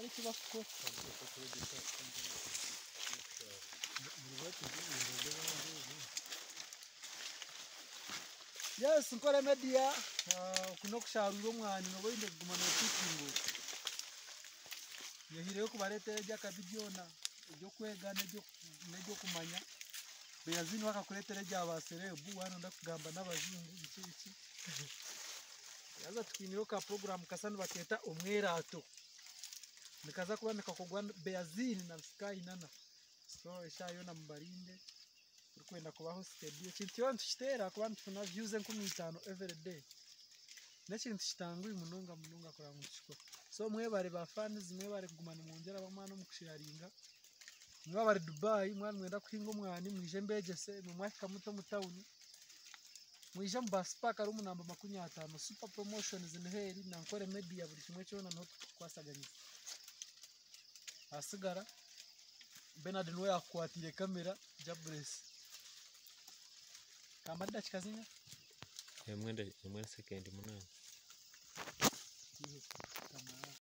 eki bakukora. Yes, Nkore Media, oku n'okusharuura omwani nooba oine kuguma nookiipinga okwo. Nyehiireyo kubareetera eby'akabi byona, eby'okwega n'eby'okumanya. Beyaziini we akakureetera ebya ba serebu waaba nooyenda kugamba n'abajungu biki biki. Haza twineyo ka puroguraamu kasa nibakeeta omweraato. Nikaza kuba nikakorwa Beyaziini na Sky Nana. So eshaaha yoona mubarinde, turikwenda kubaho steady. Ekintu kyona nitukiteera ahakuba nitufuna views 5000 everyday. N'ekintu kitanguhi munonga munonga kureba ngu nitukikora. So mwebare ba fans, mwebare kuguma nimwongyera amaani omu kusheyaringa. Imwe abari Dubai mwaba nimwenda kuhinga omwani mwije mbegyese, imwe mwahika muta omu tawuni, mwije omu Bus Park room namba 50, Super Promotions niho eri na Nkore Media buri kimwe kyona niho turikukwasaganyiza. Ahasigara Bernard niwe yaakukwatiire kamera, Jabless. Kamare edakiika zingahi? Emwe na sekendi munaana. Kamara.